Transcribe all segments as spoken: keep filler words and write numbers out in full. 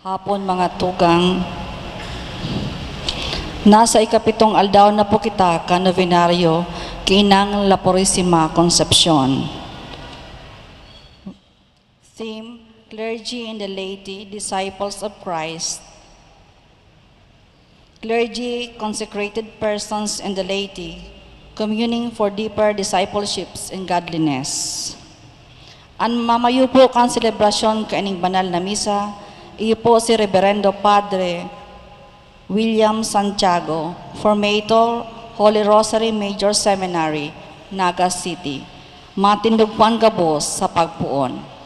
Hapon, mga tugang. Nasa ikapitong aldaw na po kita kan nobenaryo ki Inang La Purisima Concepcion. Theme: Clergy and the Laity, Disciples of Christ. Clergy, consecrated persons, and the laity, communing for deeper discipleships and godliness. An mamayo po kan selebrasyon kaining banal na misa, iyo po si Reberendo Padre William Santiago, Formator, Holy Rosary Major Seminary, Naga City. Matindog po an gabos sa pagpoon.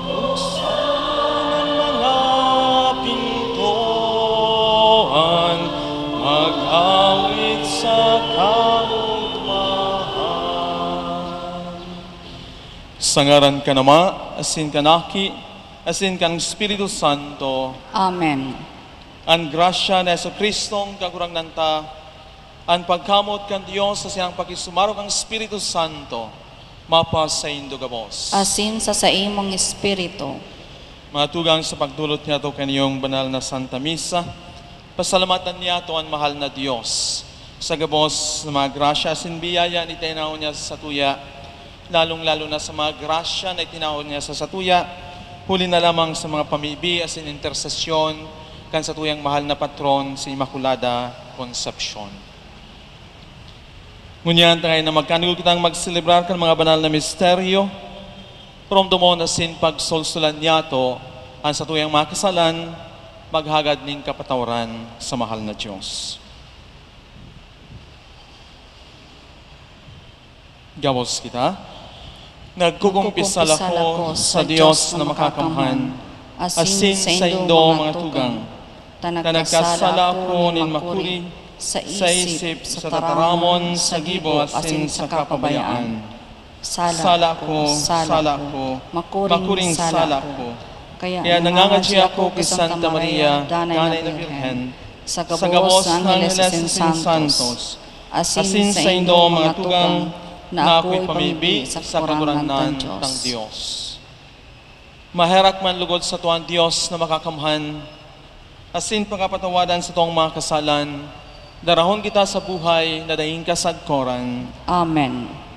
Buksan an mga pintoan, mag-awit sa kaugmahan. Sa ngaran kan Ama, asin kan Aki, asin kan Espiritu Santo. Amen. An grasya ni Jesu-Cristong Kagurangnan ta, an pagkamoot kan Dios asin an pakisumaro kan Espiritu Santo, mapasaindo gabos. Asin sa saimong espiritu. Mga tugang, sa pagdolot niyato kan iyong banal na Santa Misa, pasalamatan niyato an mahal na Dios sa gabos na mga grasya asin biyaya na itinao niya sa satuya, lalong-lalo na sa mga grasya na itinao niya sa satuya, huli na lamang sa mga pamibi asin intersesyon kan satuyang mahal na patron, si Immaculada Concepcion. Ngunyan, ta ngayon na magkanigog kitang magselebrar kan mga banal na misteryo, romdomon asin pagsolsolan niyato an satuyang mga kasalan, maghagad nin kapatawaran sa mahal na Dios. Gabos kita. Nagkukumpisal ako sa Dios na makakamhan, asin saindo, mga tugang, ta nagkasala ako nin makuri, sa isip, sa tataramon, sa gibo, asin sa kapabayaan. Sala ko, sala ko, makuring sala ko. Kaya nangangadyi ako ki Santa Maria, Danay na Birhen, sa gabos na angeles asin santos, asin saindo, mga tugang, na ako ipamibi sa Kagurangnan tang Dios. Maherak man lugod sa tuang Dios na Makakamhan, asin pakapatawadan satong mga kasalan, darahon kita sa buhay na daing kasagkoran. Amen.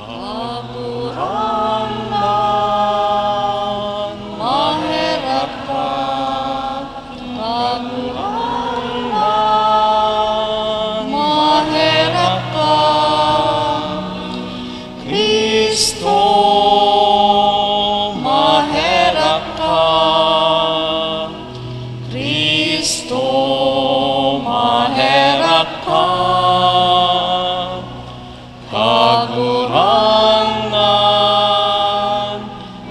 Kagurangnan, maherak ka. Kagurangnan, maherak ka. Cristo, maherak ka. Cristo, maherak ka. Kagurangnan,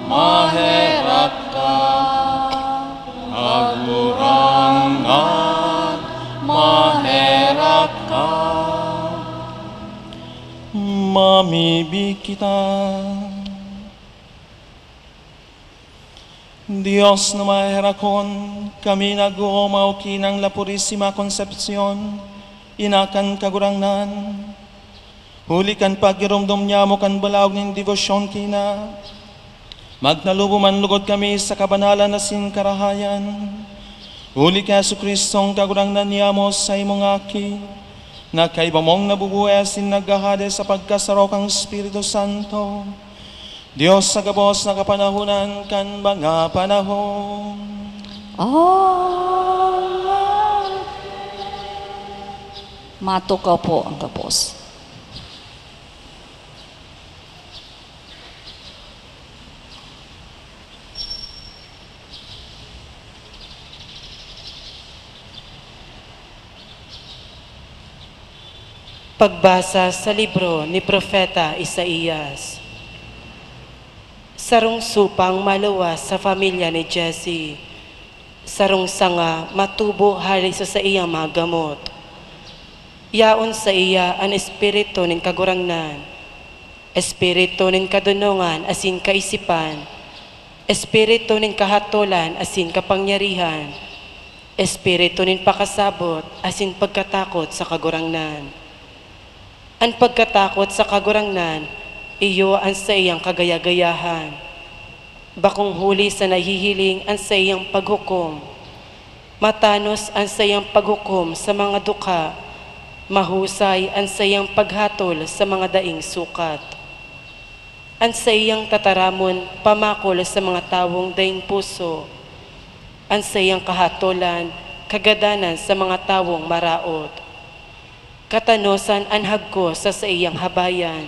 maherak ka. Kagurangnan, maherak ka. Mamibi kita. Dios na maherakon, kami nag-oomawki nang La Purisima Concepcion, ina kan Kagurangnan. Huli kan paggiromdom niamo kan balaog nin debosyon kaina, magtalubo man lugod kami sa kabanalan asin karahayan. Huli ki Jesu-Cristong Kagurangnan niamo, saimong Aki, na kaiba mong nabubuhay asin naghahade sa pagkasaro kan Espiritu Santo, Dios sa gabos na kapanahonan kan mga panahon. Amen. Matukaw po ang gabos. Pagbasa sa libro ni Propeta Isaias. Sarong supang maluwas sa pamilya ni Jesse, sarong sanga matubo hale sa saiyang mga gamot. Yaon saiya an Espiritu nin Kagurangnan, Espiritu nin kadonongan asin kaisipan, Espiritu nin kahatolan asin kapangyarihan, Espiritu nin pakasabot asin pagkatakot sa Kagurangnan. An pagkatakot sa Kagurangnan iyo an saiyang kagaya-gayahan. Bakong huli sa nahihiling an saiyang paghukom. Matanos an saiyang paghukom sa mga dukha, mahusay an saiyang paghatol sa mga daing sukat. An saiyang tataramon pamakol sa mga tawong daing puso, an saiyang kahatolan kagadanan sa mga tawong maraot. Katanosan an hagkos sa saiyang habayan,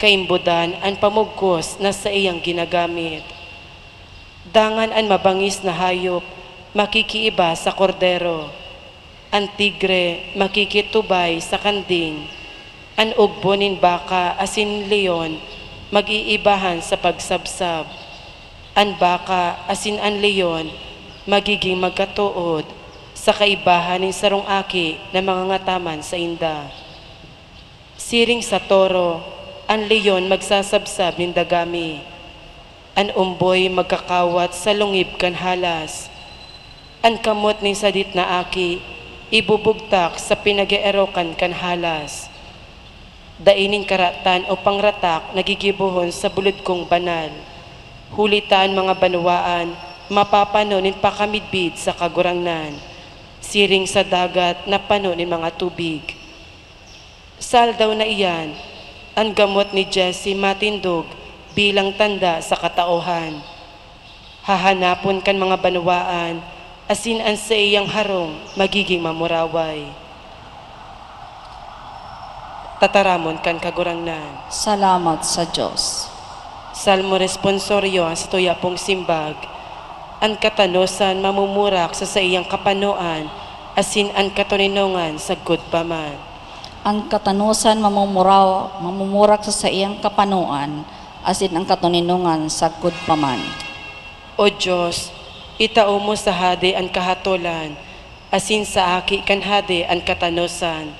kaimbodan an pamugkos na saiyang ginagamit. Dangan an mabangis na hayop makikiiba sa kordero, an tigre makikitubay sa kanding, an ugbo nin baka asin leon mag-iibahan sa pagsabsab. An baka asin an leon magigin magkatood sa kaibahan nin sarong aki na mangangataman sainda. Siring sa toro, an leon magsasabsab nin dagami. An omboy magkakawat sa lungib kan halas. An kamot nin sadit na aki ibubugtak sa pinag-eerokan kan halas. Dai nin karatan o pangratak na gigibohon sa bulod kong banal. Huli ta an mga banwaan mapapano nin pakamidbid sa Kagurangnan, siring sa dagat na pano nin mga tubig. Sa aldaw na iyan, an gamot ni Jesse matindog bilang tanda sa katauhan. Hahanapon kan mga banwaan, asin an saiyang harong magiging mamuraway. Tataramon kan Kagurangnan. Salamat sa Dios. Salmo Responsorio, an satuya pong simbag. An katanosan mamumurak sa saiyang kapanoan, asin an katoninongan sagkod pa man. An katanosan mamumuraw-, mamumurak sa saiyang kapanoan, asin an katoninongan sagkod pa man. O Dios, itao mo sa hade an kahatolan, asin sa aki kan hade an katanosan.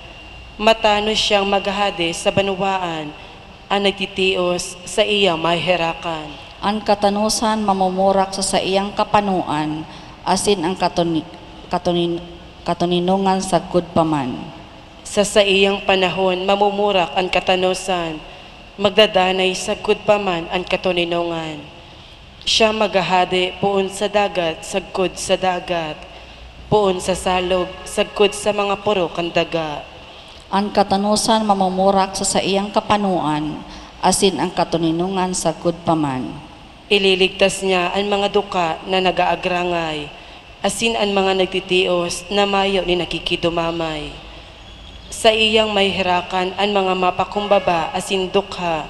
Matanos siyang maghahade sa banwaan, an nagtitios saiyang maheherakan. An katanosan mamumurak sa saiyang kapanoan, asin an katoni-, katonin-, katoninongan sagkod pa man. Sa saiyang panahon mamumurak an katanosan, magdadanay sagkod pa man an katoninongan. Siya maghahade poon sa dagat sagkod sa dagat, poon sa salog sagkod sa mga poro kan daga. An katanosan mamumurak sa saiyang kapanoan, asin an katoninongan sagkod pa man. Ililigtas niya an mga duka na nag-aagrangay, asin an mga nagtitios na mayo nin nakikidumamay. Saiyang maheherakan an mga mapakumbaba asin dukha,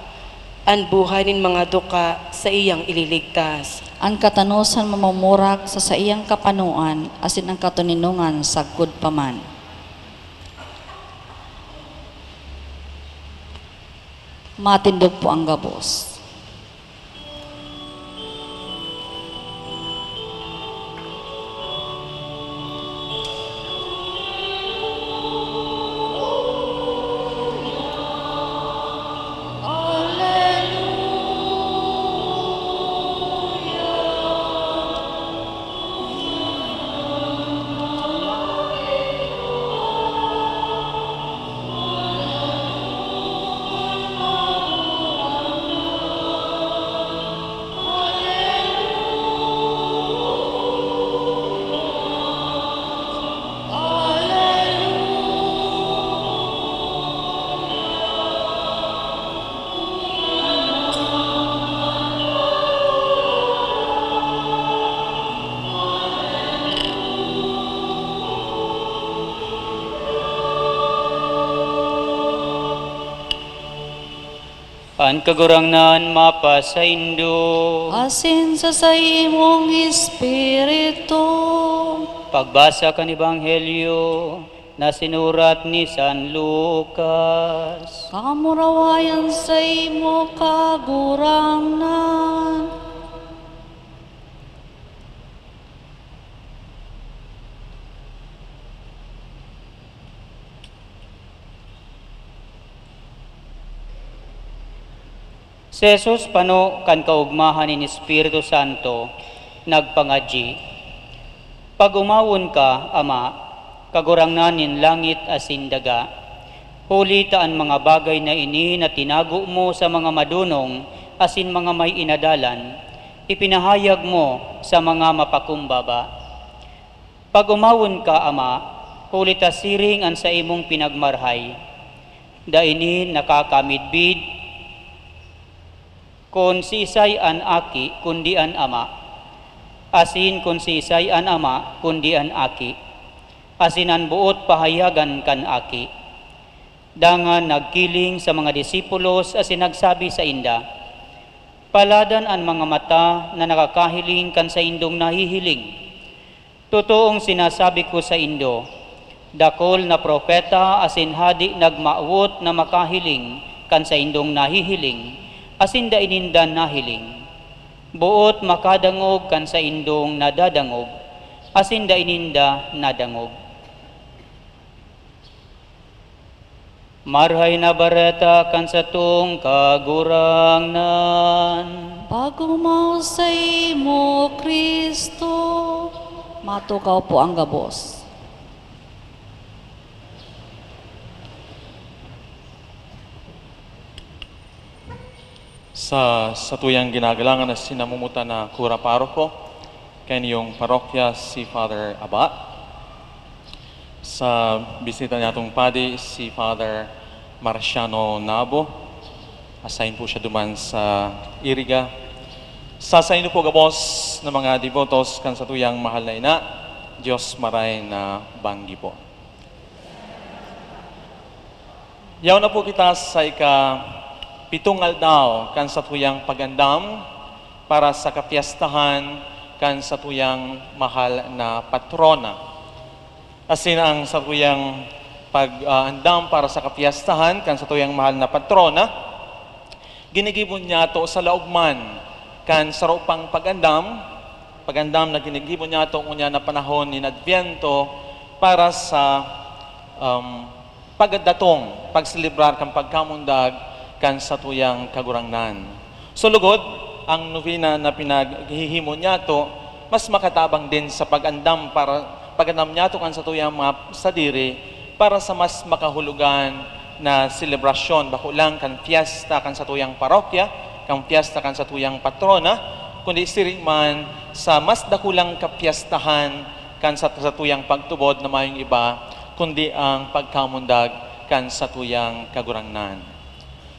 an buhay nin mga duka saiyang ililigtas. An katanosan mamumurak sa saiyang kapanoan, asin an katoninongan sagkod pa man. Matindog po ang gabos. An Kagurangnan mapasaindo. Asin sa saimong espiritu. Pagbasa kan Ebanghelyo na sinurat ni San Lucas. Kamurawayan saimo, Kagurangnan. Si Jesus, pano kan kaogmahan nin Espiritu Santo, nagpangadyi, "Pag-omawon ka, Ama, Kagurangnan nin langit asin daga, huli ta an mga bagay na ini na tinago mo sa mga madonong asin mga may inadalan, ipinahayag mo sa mga mapakumbaba. Pag-omawon ka, Ama, huli ta siring an saimong pinagmarhay. Dai nin nakakamidbid kun siisay an Aki, kundi an Ama, asin kun siisay an Ama, kundi an Aki, asin an boot pahayagan kan Aki." Dangan nagkiling sa mga disipulos asin nagsabi sainda, "Paladan an mga mata na nakakahiling kan saindong nahihiling. Totoong sinasabi ko saindo, dakul na propeta asin hadi nagmawot na makahiling kan saindong nahihiling, asin dai ninda nahiling. Boot makadangog kan saindong nadadangog, asin dai ninda nadangog." Marahay na Bareta kan satong Kagurangnan. Pag-omaw saimo, Cristo. Matukaw po ang gabos. Sa satuyang ginagalangan na sinamumotan na kura paroko, kan inyong parokya si Father Abad. Sa bisita niyatong padi, si Father Marciano Nabo. Assign po siya duman sa Iriga. Sa saindo po gabos na mga debotos kan satuyang mahal na ina, Diyos maray na banggi po. Yaon na po kita sa ika-pitong aldaw kan satuyang pag-andam para sa kapyestahan kan satuyang mahal na patrona. Asin ang satuyang pag-aandam para sa kapiyastahan kan satuyang mahal na patrona, ginigibo niyato sa laog man kan saro pang pag-andam, pag-andam na ginigibo niyato ngunyan na panahon nin Adbyento para sa, um, pagdatong, pagselebrar kan pagkamundag kan satuyang Kagurangnan. So lugod, ang novena na pinaghihimo niyato mas makatabang din sa pag-andam para, pag-andam niyato kan satuyang mga sadiri para sa mas makahulugan na selebrasyon, bako lang kan piyesta kan satuyang parokya, kan piyesta kan satuyang patrona, kundi siring man sa mas dakulang kapiyestahan kan sa satuyang pagtubod na mayong iba kundi ang pagkamundag kan satuyang Kagurangnan.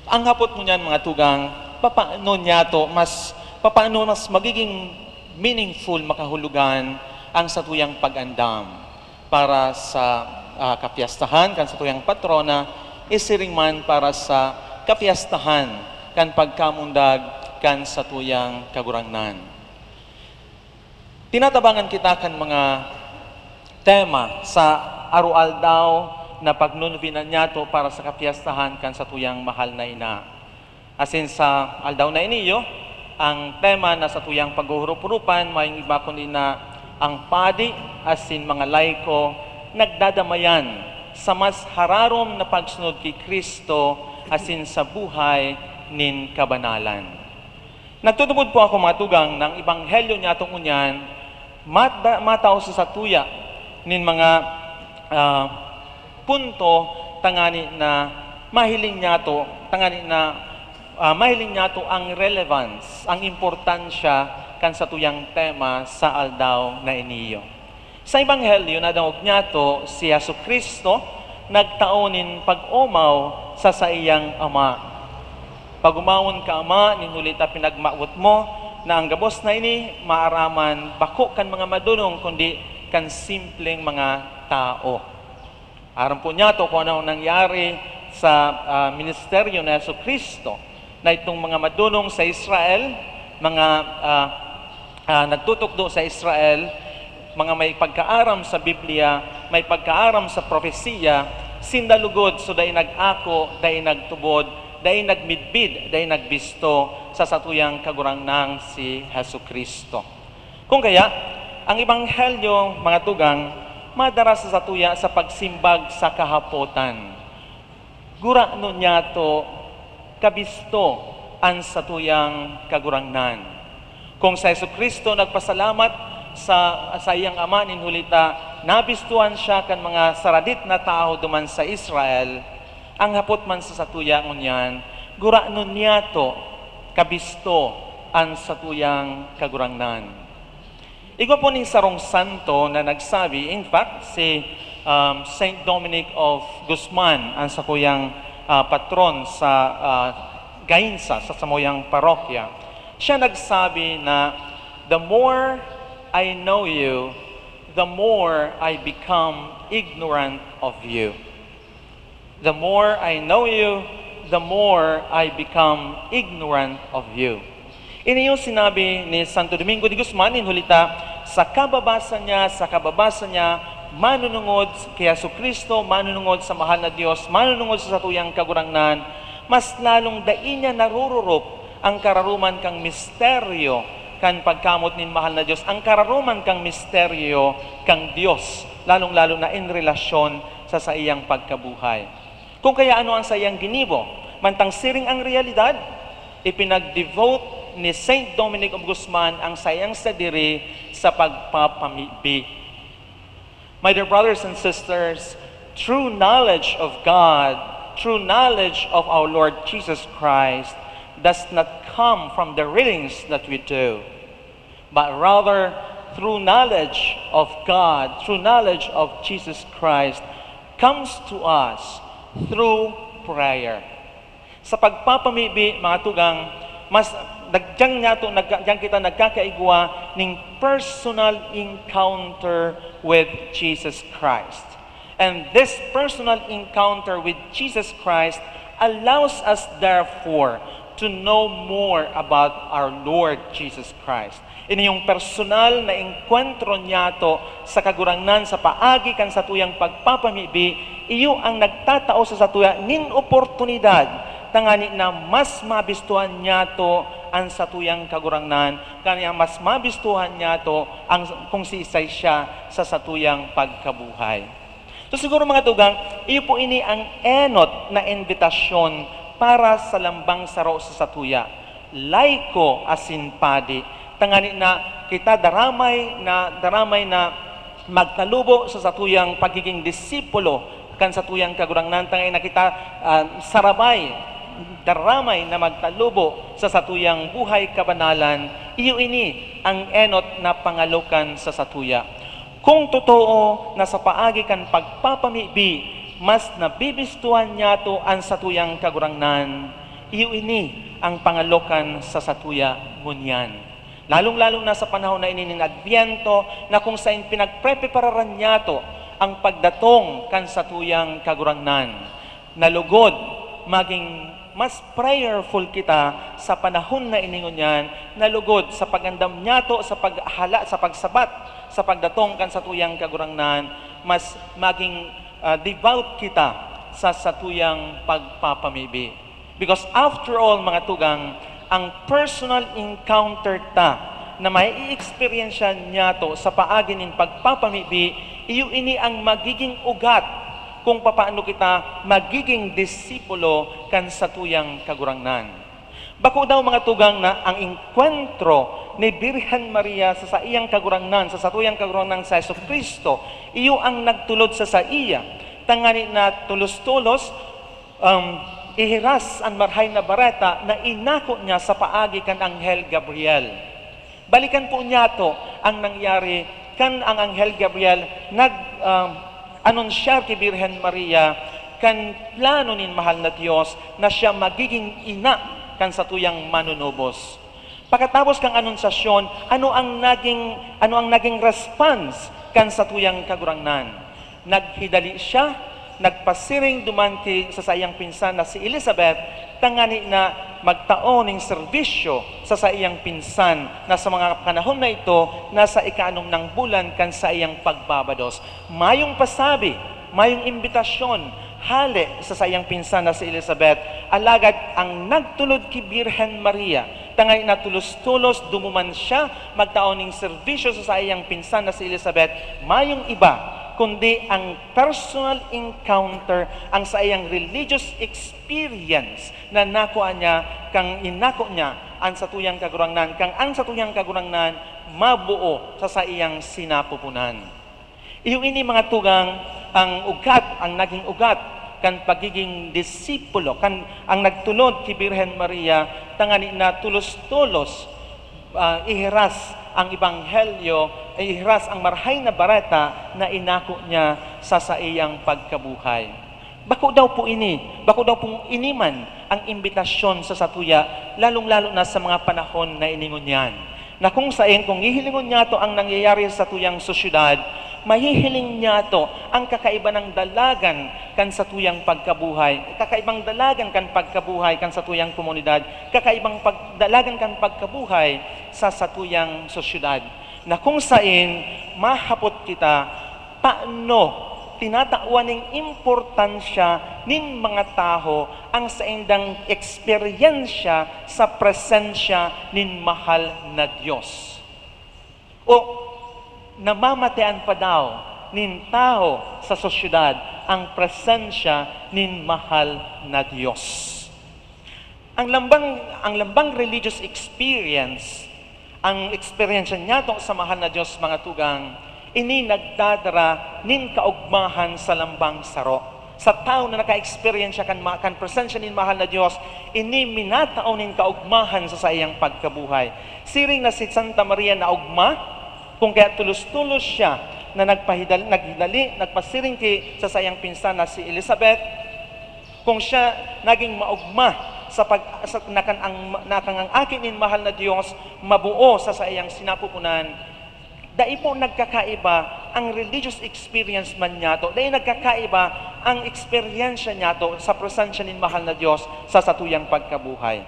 Ang hapot ngunyan, mga tugang, papaano niyato mas, papaano mas magiging meaningful, makahulugan ang satuyang pag-andam para sa, ah, kapiyastahan kan satuyang patrona, isiring man para sa kapiyastahan kan pagkamundag kan satuyang Kagurangnan. Tinatabangan kita kan mga tema sa aroaldaw na pagnonovena niyato para sa kapiyastahan kan satuyang mahal na ina. Asin sa aldaw na iniyo, ang tema na satuyang paghuhurup-urupan, mayong iba kundi na ang padi asin mga laiko nagdadamayan sa mas hararom na pagsunod ki Cristo asin sa buhay nin kabanalan. Nagtutubod po ako, mga tugang, na ang ebanghelyo niyato ngunyan mata-, matao sa satuya nin mga, ah, punto tangani na mahiling niyato, tangani na, ah, mahiling niyato ang relevance, ang importansya kan satuyang tema sa aldaw na iniyo. Sa Ebanghelyo, nadangog niyato si Jesu-Cristo nagtao nin pag-omaw sa saiyang Ama. "Pag-omawon ka, Ama, nin huli ta pinagmawot mo na ang gabos na ini maaraman bako kan mga madonong, kundi kan simpleng mga tawo." Aram po niyato kung ano ang nangyari sa, ah, ministeryo ni Jesu-Cristo, na itong mga madonong sa Israel, mga, ah, ah, nagtutukdo sa Israel, mga may pagkaaram sa Biblia, may pagkaaram sa propesiya, sinda lugod so dai nag-ako, dai nagtubod, dai nagmidbid, dai nagbisto sa satuyang Kagurangnan si Jesu-Cristo. Kung kaya, ang Ebanghelyo, mga tugang, madara sa satuya sa pagsimbag sa kahapotan. Gurano niyato kabisto an satuyang Kagurangnan. Kung si Jesu-Cristo nagpasalamat sa, sa iyang Ama nin huli ta nabistohan siya kan mga saradit na tawo duman sa Israel, ang hapot man sa satuya ngunyan, gurano niyato kabisto an satuyang Kagurangnan. Igwa po ning sarong santo na nagsabi, in fact, si, um, Saint Dominic of Guzman, ang sakuyang, ah, patron sa, ah, Gainza, sa samuyang parokya. Siya nagsabi na, "The more I know you, the more I become ignorant of you." "The more I know you, the more I become ignorant of you." Ini yung sinabi ni Santo Domingo de Guzman, nin huli ta, sa kababasa niya, sa kababasa niya, manunungod kay Jesu-Cristo, manunungod sa mahal na Dios, manunungod sa satuyang Kagurangnan, mas lalong dai niya narururop ang kararuman kan misteryo kan pagkamot nin mahal na Dios, ang kararuman kan misteryo kan Dios, lalong-lalo na in relasyon sa saiyang pagkabuhay. Kung kaya ano ang saiyang ginibo? Mantang siring ang realidad, ipinag-devote ni Saint Dominic of Guzman ang saiyang sadiri sa pagpapamibi. My dear brothers and sisters, true knowledge of God, true knowledge of our Lord Jesus Christ does not come from the readings that we do, but rather through knowledge of God, through knowledge of Jesus Christ, comes to us through prayer. Sa pagpapamibi, mga tugang, mas nag-, diyan niyato, nagka-, diyan kita nagkakaigwa ning personal encounter with Jesus Christ. And this personal encounter with Jesus Christ allows us, therefore, to know more about our Lord Jesus Christ. Ini yung personal na engkwentro niyato sa Kagurangnan sa paagi kan satuyang pagpapamibi, iyo ang nagtatao sa satuya nin oportunidad tangani na mas mabistuhan niyato an satuyang Kagurangnan, kaya mas mabistuhan niyato ang, kung siisay siya sa satuyang pagkabuhay. So siguro, mga tugang, iyo po ini ang enot na imbitasyon para sa lambang saro sa satuya, laiko asin padi, tangani na kita daramay na, daramay na magtalubo sa satuyang pagiging disipulo kan satuyang Kagurangnan, tangani na kita, ah, sarabay, daramay na magtalubo sa satuyang buhay kabanalan. Iyo ini ang enot na pangalokan sa satuya. Kung totoo na sa paagi kan pagpapamibi, mas nabibistuhan niyato an satuyang Kagurangnan, iyo ini ang pangalokan sa satuya ngunyan. Lalong-lalo na sa panahon na ini nin Adbyento, na kung saen pinagprepararan niyato ang pagdatong kan satuyang Kagurangnan. Na lugod, maging mas prayerful kita sa panahon na ini ngunyan, na lugod sa pag-andam niyato, sa paghala, sa pagsabat, sa pagdatong kan satuyang Kagurangnan, mas maging, ah, devout kita sa satuyang pagpapamibi. Because after all, mga tugang, ang personal encounter ta na mai-eksperyensya niyato sa paagi nin pagpapamibi, iyo ini ang magiging ugat kung papaano kita magiging disipulo kan satuyang Kagurangnan. Bako daw, mga tugang, na ang engkwentro ni Birhen Maria sa saiyang Kagurangnan, sa satuyang Kagurangnan, sa Jesu-Cristo, iyo ang nagtulod sa saiya, tangani na tolos-tolos, um, ihiras an Marahay na Bareta na inako niya sa paagi kan Anghel Gabriel. Balikan po niyato ang nangyari kan ang Anghel Gabriel nag, um, anunsyar ki Birhen Maria kan plano nin mahal na Dios na siya magiging ina kan satuyang manunubos. Pakatapos kan anunsasyon, ano ang naging, ano ang naging response kan satuyang Kagurangnan? Naghidali siya, nagpasiring duman ki sa saiyang pinsan na si Elizabeth, tangani na magtao nin serbisyo sa saiyang pinsan na sa mga panahon na ito nasa ikaanom nang bulan kan saiyang pagbabados. Mayong pasabi, mayong imbitasyon hale sa saiyang pinsan na si Elizabeth, alagad ang nagtulod ki Birhen Maria, tangani na tolos-tolos dumuman siya magtao nin serbisyo sa saiyang pinsan na si Elizabeth, mayong iba kundi ang personal encounter, ang saiyang religious experience na nakua niya, kan inako niya an satuyang Kagurangnan, kan ang satuyang Kagurangnan mabuo sa saiyang sinapupunan. Iyo ini, mga tugang, ang ugat, ang naging ugat kan pagiging disipulo, kan ang nagtulod ki Birhen Maria, tangani na tolos-tolos, ah, ihiras ang ebanghelyo, ihiras ang Marahay na Bareta na inako niya sa saiyang pagkabuhay. Bako daw po ini, bako daw pong ini man ang imbitasyon sa satuya, lalong-lalo na sa mga panahon na ini ngunyan, na kung saen, kung hihilingon niyato ang nangyayari sa satuyang sosyedad, mahihiling niyato ang kakaiba ng dalagan kan satuyang pagkabuhay, kakaibang dalagan kan pagkabuhay kan satuyang komunidad, kakaibang pag-, dalagan kan pagkabuhay sa satuyang sosyedad, na kung saen mahapot kita, tano tinatawan nin importansya nin mga tawo ang saindang eksperyensya sa presensya nin mahal na Dios? O namamatean pa daw nin tawo sa sosyedad ang presensya nin mahal na Dios? Ang lambang, ang lambang religious experience, ang eksperyensya niyato sa mahal na Dios, mga tugang, ini nagdadara nin kaogmahan sa lambang saro. Sa tawo na naka-eksperyensya kan ma-, kan presensya nin mahal na Dios, ini minatao nin kaogmahan sa saiyang pagkabuhay. Siring na si Santa Maria naogma, kung kaya tolos-tolos siya na nagpahidal-, naghidali, nagpasiring ki sa saiyang pinsan na si Elizabeth, kung siya naging maogma sa pag-, sa, na kan ang, na kan ang aki nin mahal na Dios mabuo sa saiyang sinapupunan, dai po nagkakaiba ang religious experience man niyato, dai nagkakaiba ang eksperyensya niyato sa presensya nin mahal na Dios sa satuyang pagkabuhay.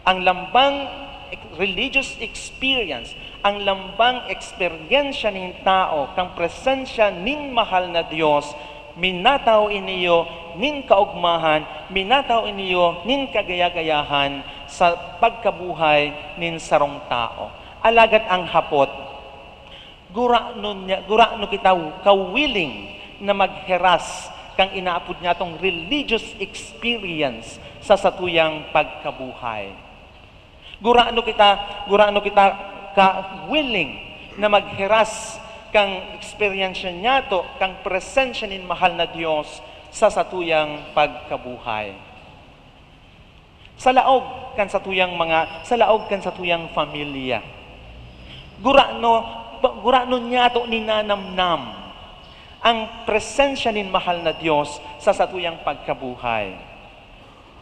Ang lambang ex-, religious experience, ang lambang eksperyensya nin tao kan presensya nin mahal na Dios, minataw ini iyo nin kaogmahan, minataw ini iyo nin kagaya-gayahan sa pagkabuhay nin sarong tao. Alagad ang hapot, gurano niya, gurano kita ka-willing na maghiras kan inaapod niyatong religious experience sa satuyang pagkabuhay? Gurano kita, gurano kita ka-willing na maghiras kan eksperyensya niyato, kan presensya nin mahal na Dios sa satuyang pagkabuhay? Sa laog kan satuyang mga, sa laog kan satuyang pamilya. Gurano, gurano niyato ninanamnam ang presensya nin mahal na Dios sa satuyang pagkabuhay?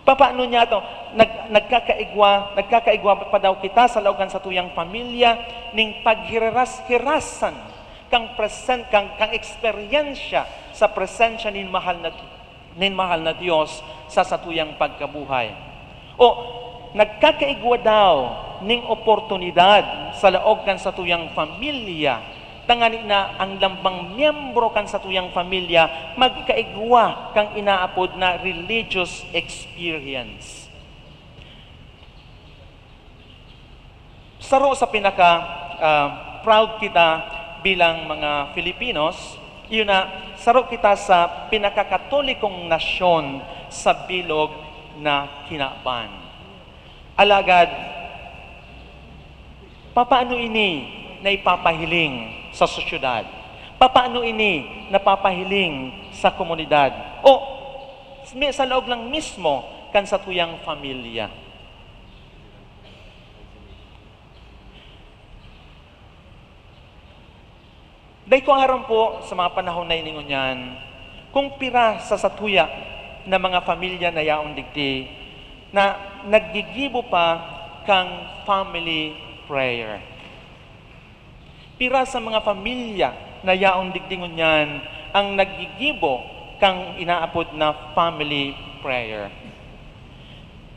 Papaano niyato, nag-, nagkakaigwa, nagkakaigwa pa daw kita sa laog kan satuyang pamilya ning paghiras-hirasan kang presen-, kang, kang eksperyensya sa presensya nin mahal na, nin mahal na Dios sa satuyang pagkabuhay? O nagkakaigwa daw ning oportunidad sa laog kan satuyang pamilya, tangani na ang lambang miyembro kan satuyang pamilya magkaigwa kan inaapod na religious experience? Saro sa pinaka, ah, proud kita bilang mga Filipinos, iyo na, saro kita sa pinakakatolikong nasyon sa bilog na kinaban. Alagad, papaano ini na ipapahiling sa sosyedad? Papaano ini napapahiling sa komunidad? O mi-, sa laog lang mismo kan satuyang pamilya? Dai ko aram po sa mga panahon na ini ngunyan kung pira sa satuya na mga pamilya na yaon digdi na naggigibo pa kan family prayer. Pira sa mga pamilya na yaon digdi ngunyan ang naggigibo kan inaapod na family prayer?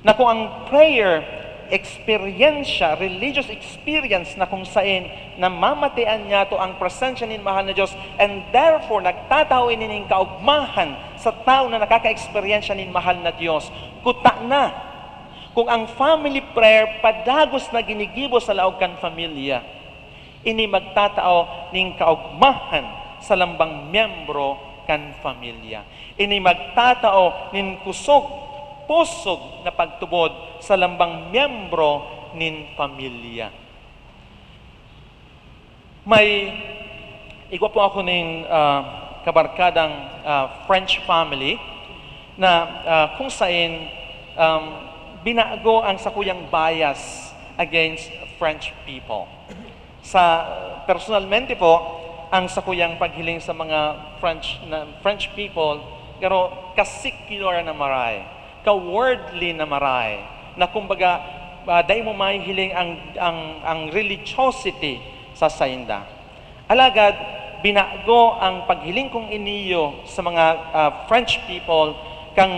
Na kung ang prayer eksperyensya, religious experience na kung saen namamatean niyato ang presensya nin mahal na Dios, and therefore nagtatao ini nin kaogmahan sa tawo na nakakaeksperyensya nin mahal na Dios. Kuta na, kung ang family prayer padagos na ginigibo sa laog kan pamilya, ini magtatao nin kaogmahan sa lambang miyembro kan pamilya. Ini magtatao nin kusog, pusog na pagtubod sa lambang miyembro nin pamilya. May igwa po ako nin, ah, kabarkadang, ah, French family na, ah, kung saen, um, binago ang sakuyang bias against French people. Sa, personalmente po, ang sakuyang paghiling sa mga French na, French people, garo ka-secular na marahay, ka-worldly na marahay, na kumbaga, ah, dai mo mahihiling ang, ang, ang religiosity sa sainda. Alagad, binago ang paghiling kong iniyo sa mga, ah, French people, kan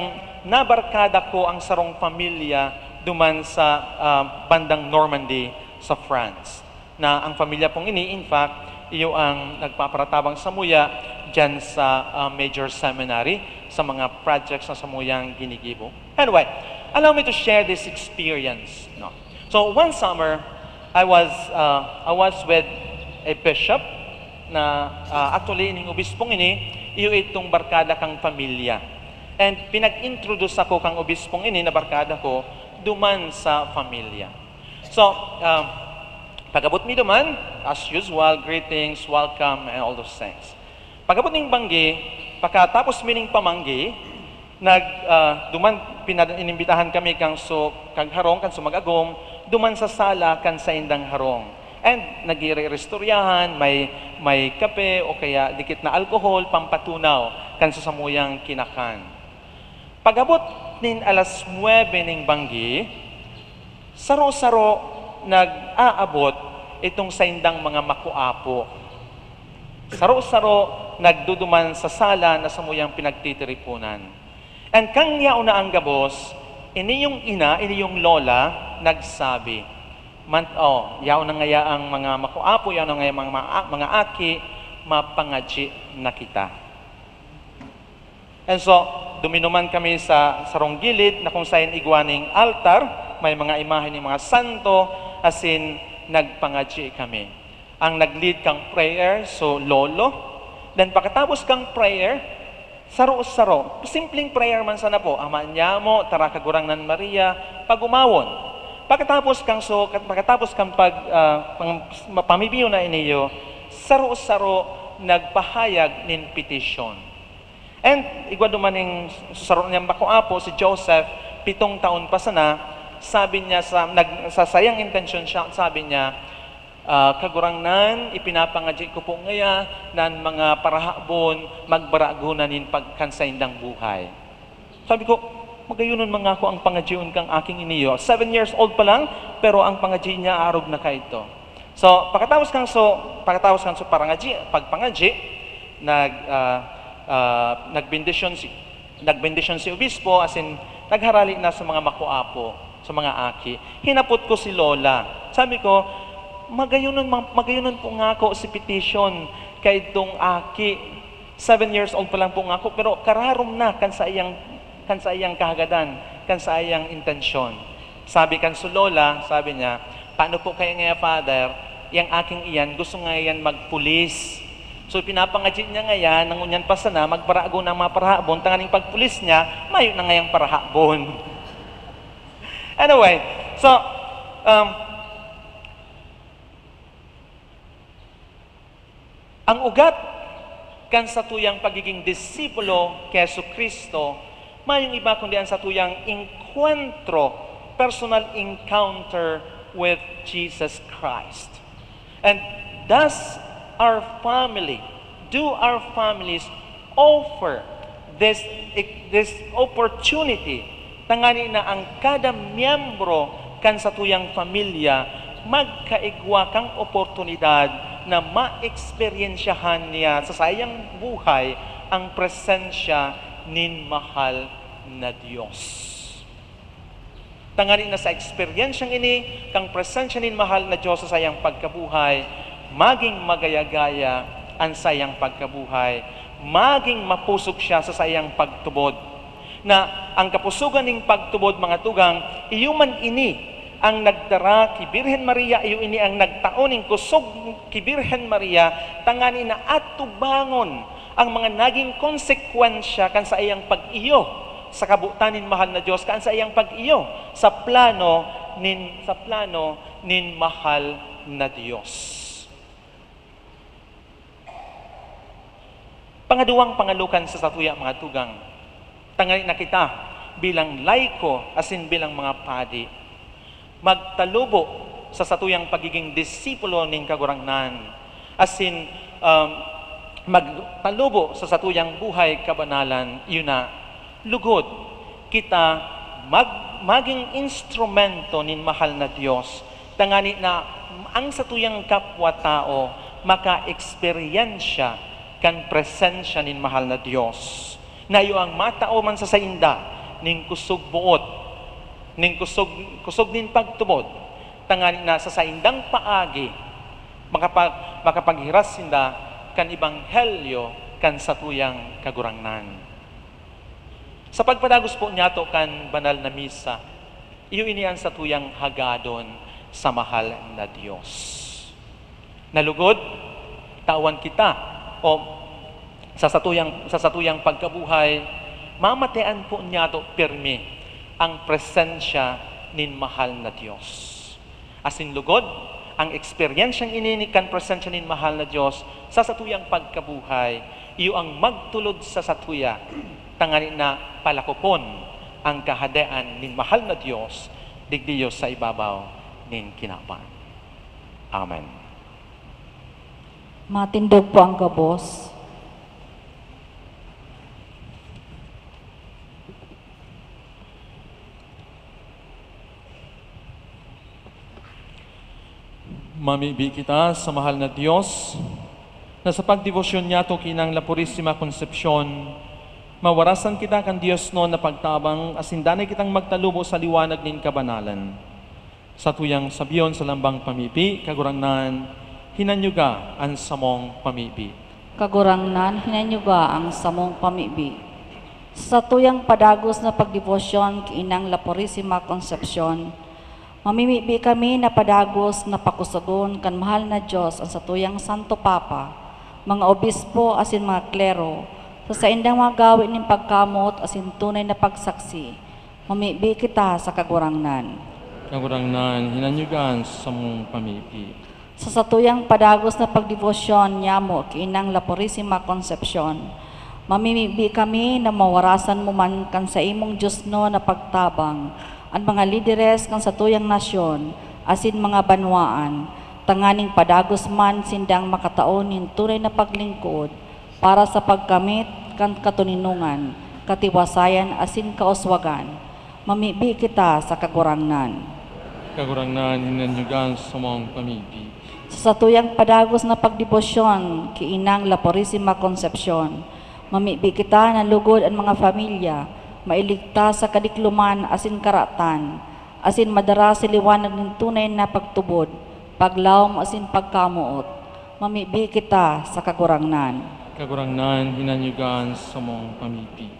nabarkada ko ang sarong pamilya duman sa, ah, bandang Normandy sa France. Na ang pamilya pong ini, in fact, iyo ang nagpaparatabang samuya diyan sa, ah, major seminary, sa mga projects na samuyang ginigibo. Anyway, allow me to share this experience, no? So, one summer, I was, ah, I was with a bishop na, ah, actually, ining obispong ini, iyo itong barkada kang pamilya. And pinag-introduce ako kang obispong ini na barkada ko duman sa pamilya. So, um, pag-abot mi duman, as usual, greetings, welcome, and all those things. Pag-abot ning banggi, pakatapos mi ning pamanggi, nag, ah, duman, pinad-, inimbitahan kami kang su-, kang harong, kang sumag-agom, duman sa sala kan saindang harong. And nagre-, restoryahan, may, may kape o kaya dikit na alkohol, pampatunaw kan sa samuyang kinakan. Pag-abot nin alas nuebe ning banggi, saro-saro nag-aabot itong saindang mga makuapo. Saro-saro nagduduman sa sala na samuyang pinagtitiripunan. And kan yaon na ang gabos, ini yung ina, ini yung lola, nagsabi, man, oh, yaon na ngaya ang mga makuapo, yaon na ngaya ang mga, mga aki, mapangadyi na kita. And so, duminuman kami sa sarong gilid na kung saen igwa ning altar, may mga imahe ning mga santo, asin nagpangadyi kami. Ang nag-lead kang prayer, so lolo. Then pakatapos kang prayer, saro-saro, simpleng prayer man sana po, "Ama niamo, tara Kagurangnan Maria," pag-umawon. Pakatapos kang so, pakatapos kang pag, ah, pang, pamibiyo na iniyo, saro-saro nagpahayag nin petisyon. And igwa duman ning saro niyang makuapo, si Joseph, pitong taon pa sana, sabi niya sa, nag, sa sayang intensyon siya, sabi niya, ah, "Kagurangnan, ipinapangadyi ko po ngaya na an mga parahabon magbarago na nin pag, kan saindang buhay." Sabi ko, "Magayonon man ngako ang pangadyion kang aking iniyo. Seven years old pa lang, pero ang pangadyi niya arog na kaidto." So, pakatapos kang so, pakatapos kang so parangadyi, pagpangadyi, nag, ah, ah, nagbendisyon si, nagbendisyon si obispo, asin nagharali na sa mga makuapo, sa mga aki. Hinapot ko si lola. Sabi ko, "Magayonon, ma-, magayonon po ngako si petisyon kaidtong aki. Seven years old pa lang po ngako, pero kararom na kan saiyang, kan saiyang kahagadan, kan saiyang intensyon." Sabi kan so lola, sabi niya, "Paano po kaya ngaya, Father? Yang aking iyan, gusto nga yan magpulis. So, pinapangadyi niya ngaya na ngunyan pa sana, magbarago na ang mga parahabon, tanganing pagpulis niya, mayo na ngayang parahabon." Anyway, so, um, ang ugat kan satuyang pagiging disipulo ki Jesu-Cristo, mayong iba kundi ang satuyang enkwentro, personal encounter with Jesus Christ. And does our family, do our families offer this, this opportunity tangani na ang kada miyembro kan satuyang pamilya magkaigwa kan oportunidad na maeksperyensyahan niya sa saiyang buhay ang presensya nin mahal na Dios. Tangani na sa eksperyensyang ini, kan presensya nin mahal na Dios sa saiyang pagkabuhay, maging magaya-gaya an saiyang pagkabuhay, maging mapusog siya sa saiyang pagtubod. Na ang kapusogan nin pagtubod, mga tugang, iyo man ini ang nagdara ki Birhen Maria, iyo ini ang nagtao nin kusog ki Birhen Maria, tangani na atubangon ang mga nagin konsekwensya kan saiyang pag-iyo sa kabotan nin mahal na Dios, kan saiyang pag-iyo sa plano nin, sa plano nin mahal na Dios. Pangaduwang pangalukan sa satuya, mga tugang, tangani na kita bilang laiko asin bilang mga padi, magtalubo sa satuyang pagiging disipulo nin Kagurangnan, asin, um, magtalubo sa satuyang buhay kabanalan, iyo na, lugod kita mag-, magin instrumento nin mahal na Dios, tangani na ang satuyang kapwa-tawo makaeksperyensya kan presensya nin mahal na Dios, na iyo ang matao man sa sainda nin kusog boot, nin kusog, kusog nin pagtubod, tangani na sa saindang paagi makapag-, makapaghiras sinda kan ebanghelyo kan satuyang Kagurangnan. Sa pagpadagos po niyato kan banal na misa, iyo ini an satuyang hagadon sa mahal na Dios. Na lugod, tawan kita, o sa satuyang, sa satuyang pagkabuhay, mamatean po niyato pirmi ang presensya nin mahal na Dios. Asin lugod, ang eksperyensyang ini ni kan presensya nin mahal na Dios sa satuyang pagkabuhay, iyo ang magtulod sa satuya, tangani na palakopon ang Kahadean nin mahal na Dios, digdi iyo sa ibabaw nin kinaban. Amen. Matindog po ang gabos. Mamibi kita sa mahal na Dios, na sa pagdebosyon niyato ki nang La Purisima Concepcion, mawarasan kita kan diosnon na pagtabang asin danay kitang magtalubo sa liwanag nin kabanalan. Satuyang sabihon sa lambang pamibi, Kagurangnan, hinanyuga an samong pamibi. Kagurangnan, hinanyuga ang samong pamibi. Sa satuyang padagos na pagdebosyon ki Inang La Purisima Concepcion, mamimibi kami na padagos na pakusogon kan mahal na Dios an satuyang Santo Papa, mga obispo asin mga klero, sa saindang mga gawe nin pagkamoot asin tunay na pagsaksi. Mamibi kita sa Kagurangnan. Kagurangnan, hinanyugan sa samong pamibi. Sa satuyang padagos na pagdebosyon nyamo ki Inang La Purisima Concepcion, mamimibi kami na mawarasan mo man kan saimong diosnon na pagtabang an mga lideres kan satuyang nasyon asin mga banwaan, tanganing padagos man sindang makatao nin tunay na paglingkod para sa pagkamit kan katoninongan, katiwasayan asin kauswagan. Mamibi kita sa Kagurangnan. Kagurangnan, hinanyugan sa samong pamibi. Sa satuyang padagos na pagdebosyon ki Inang La Purisima Concepcion, mamibi kita na lugod an mga pamilya mailigtas sa kadikloman asin karatan, asin madara sa liwanag nin tunay na pagtubod, paglaom asin pagkamoot. Mamibi kita sa Kagurangnan. Kagurangnan, hinanyugan sa samong pamibi.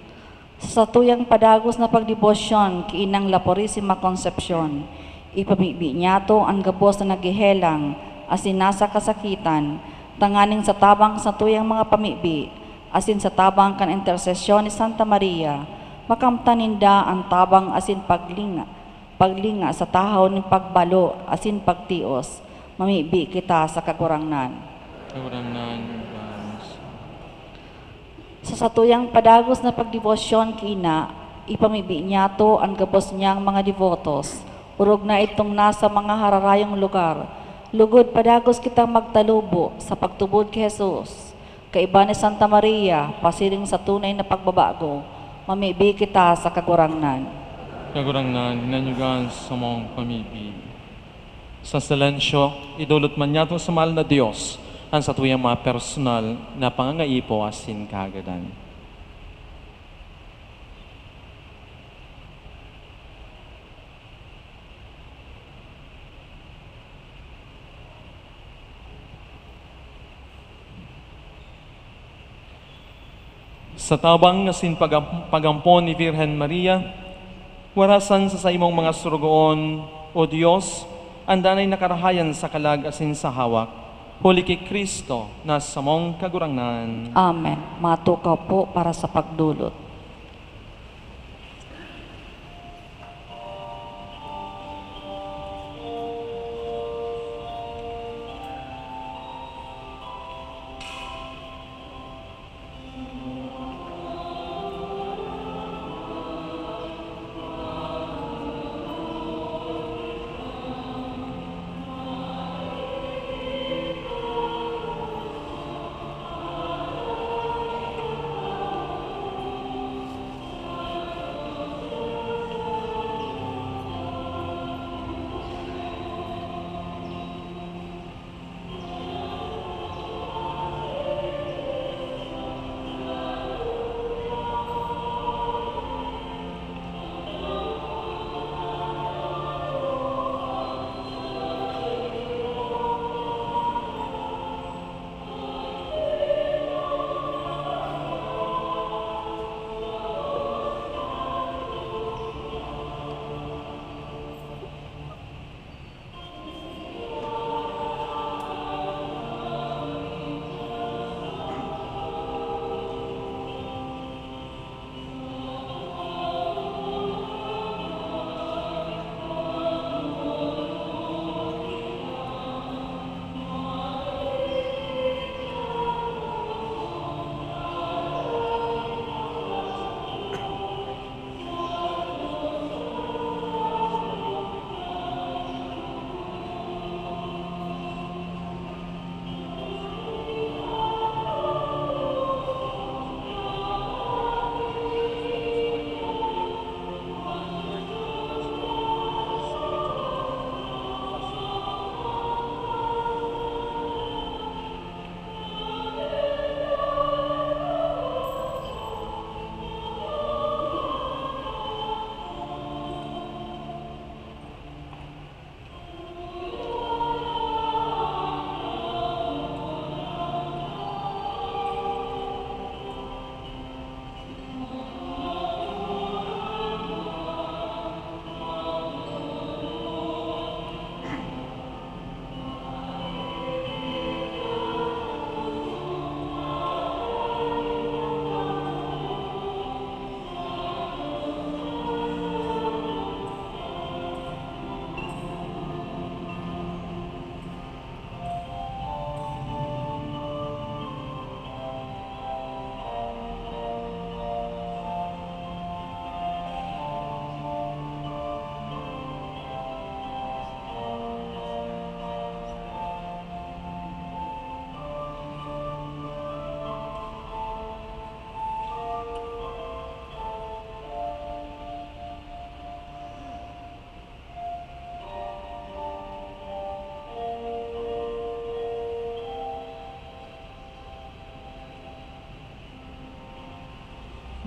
Sa satuyang padagos na pagdebosyon ki Inang La Purisima Concepcion, ipamibi niyato an gabos na naghehelang asin nasa kasakitan, tanganing sa tabang sa satuyang mga pamibi asin sa tabang kan intersesyon ni Santa Maria, makamtan ninda an tabang asin paglinga, paglinga sa tahaw nin pagbalo asin pagtios. Mamibi kita sa Kagurangnan. Kagurangnan, hinanyugan. Sa satuyang padagos na pagdebosyon ki Ina, ipamibi niyato an gabos niyang mga debotos, orog na idtong nasa mga hararayong lugar, lugod padagos kitang magtalubo sa pagtubod ki Jesus. Kaiba ni Santa Maria, pasiring sa tunay na pagbabago, mamibi kita sa Kagurangnan. Kagurangnan, hinanyugan sa samong pamibi. Sa silensyo, idolot man niyato sa mahal na Dios an satuyang mga personal na pangangaipo asin kahagadan. Sa tabang asin pagam-, pag-ampon ni Virgen Maria, warasan sa saimong mga sorogoon, O Dios, an danay na karahayan sa kalag asin sa hawak, huli ki Cristo na samong Kagurangnan. Amen. Matukaw po para sa pagdolot.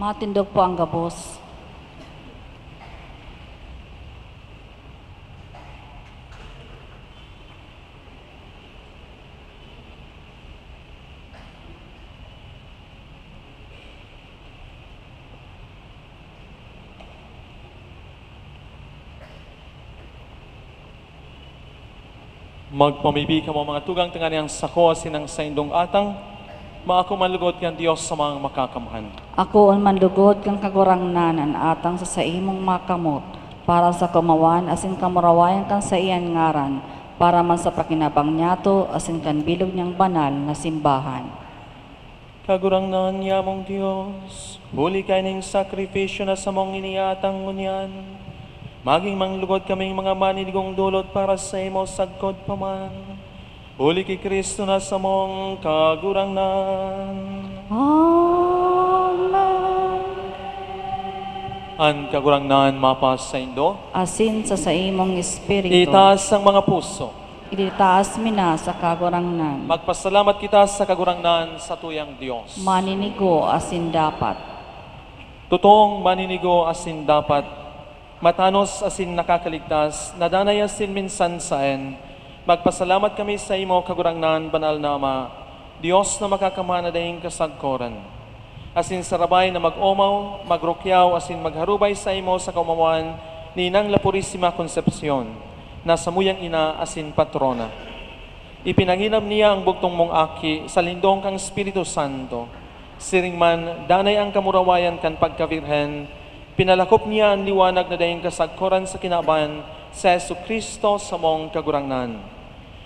Matindog po ang gabos. Magpamibi kamo, mga tugang, tanganing an sako asin an saindong atang maako man lugod kan Dios sa mga makakamhan. Akoon man lugod kan Kagurangnan an atang sa saimong makamot, para sa kaomawan asin kamurawayan kan saiyan ngaran, para man sa pakinabang niyato asin kan bilog niyang banal na simbahan. Kagurangnan, yamong Dios, huli kaining sakripisyo na samong iniatang ngunyan, magin man lugod kaming mga maninigong dulot para saimo sagkod pa man. Huli ki Cristo na samong Kagurangnan. Amen. An Kagurangnan mapasaindo. Asin sa saimong espiritu. Itaas ang mga puso. Ititaas mi na sa Kagurangnan. Magpasalamat kita sa Kagurangnan, satuyang Dios. Maninigo asin dapat. Totoong maninigo asin dapat, matanos asin nakakaligtas, na danay asin minsan saen, magpasalamat kami saimo, Kagurangnan, Banal na Ama, Dios na makakamhan na daing kasagkoran. Asin sarabay na mag-omaw, magrukyaw, asin magharubay saimo sa kaomawan ni Inang La Purisima Concepcion, na samuyang ina asin patrona. Ipinangiram niya ang bugtong mong aki sa lindong kan Espiritu Santo. Siring man, danay an kamurawayan kan pagkabirhen, pinalakop niya an liwanag na daing kasagkoran sa kinaban, si Jesu-Cristo, samong Kagurangnan.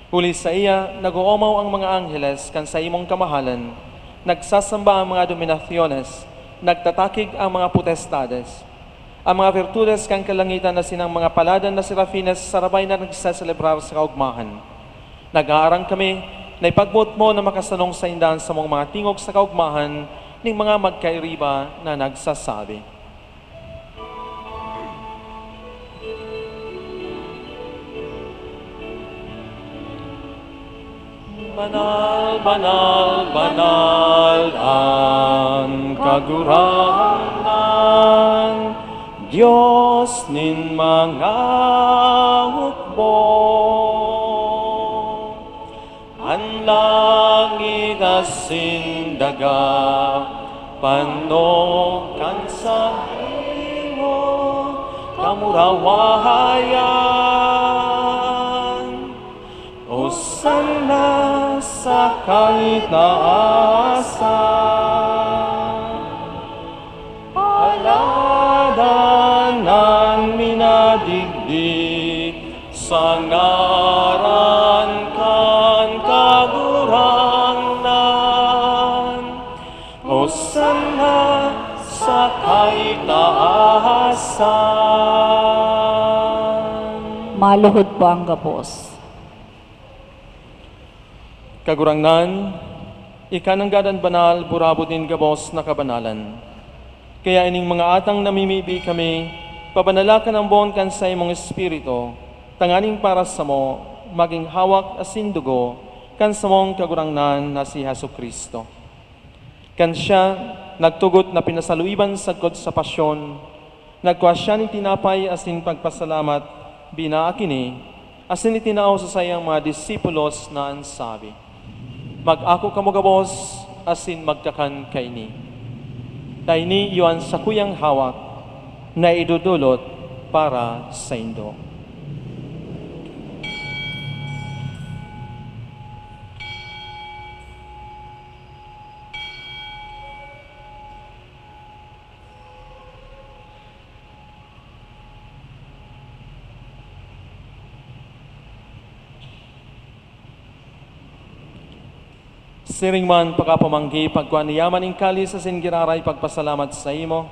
Huli saiya, nag-oomaw ang mga angheles kan saimong kamahalan, nagsasamba ang mga dominasyones, nagtatakig ang mga potestades. An mga birtudes kan kalangitan asin an mga paladan na serafines sarabay na nagseselebrar sa kaogmahan. Nag-aarang kami na ipagboot mo na makasanong sainda an samong mga tingog sa kaogmahan ning mga magkairiba na nagsasabi, "Banal, banal, banal an Kagurangnan, Dios nin mga hukbo. An langit asin daga panog kan saimong kamurawayan. Hosanna sa kaitaasan. Paladan an minadigdi sa ngaran kan Kagurangnan. Hosanna sa kaitaasan." Maluhod po ang gabos. Kagurangnan, ika nanggad an banal, burabod nin gabos na kabanalan. Kaya ining mga atang namimibi kami, pabanala kan ambon kan saimong Espiritu, tanganing para samo, magin hawak asin dugo kan samong Kagurangnan na si Jesu-Cristo. Kan siya nagtugot na pinasaluiban sagkod sa pasyon, nagkua siya nin tinapay asin pagpasalamat, binaak ini, asin itinao sa saiyang mga disipulos na an sabi, "Mag-ako kamo gabos asin magkakan kaini. Ta ini iyo an sakuyang hawak na idodolot para saindo." Siring man, pakapamanggi, pagkua niya man nin kalis asin giraray pagpasalamat saimo,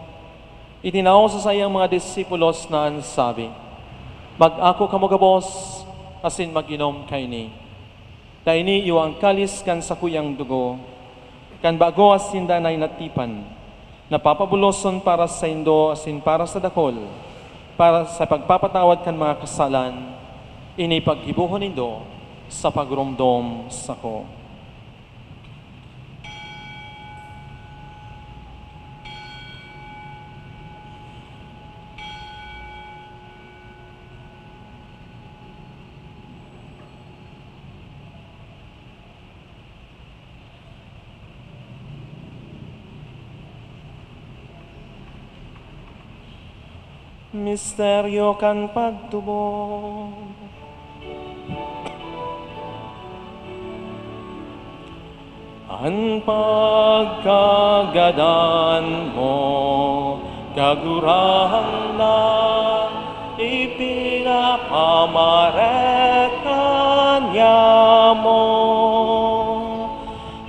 itinao sa saiyang mga disipulos na an sabi, "Mag-ako kamo gabos asin mag-inom kaini. Ta ini iyo an kalis kan sakuyang dugo, kan bago asin danay na tipan, na papabuloson para saindo asin para sa dakul, para sa pagpapatawad kan mga kasalan. Ini paggibohon nindo sa pagurumdom sako." Misteryo kan pagtubod. An pagkagadan mo, Kagurangnan, ipinapamareka niamo.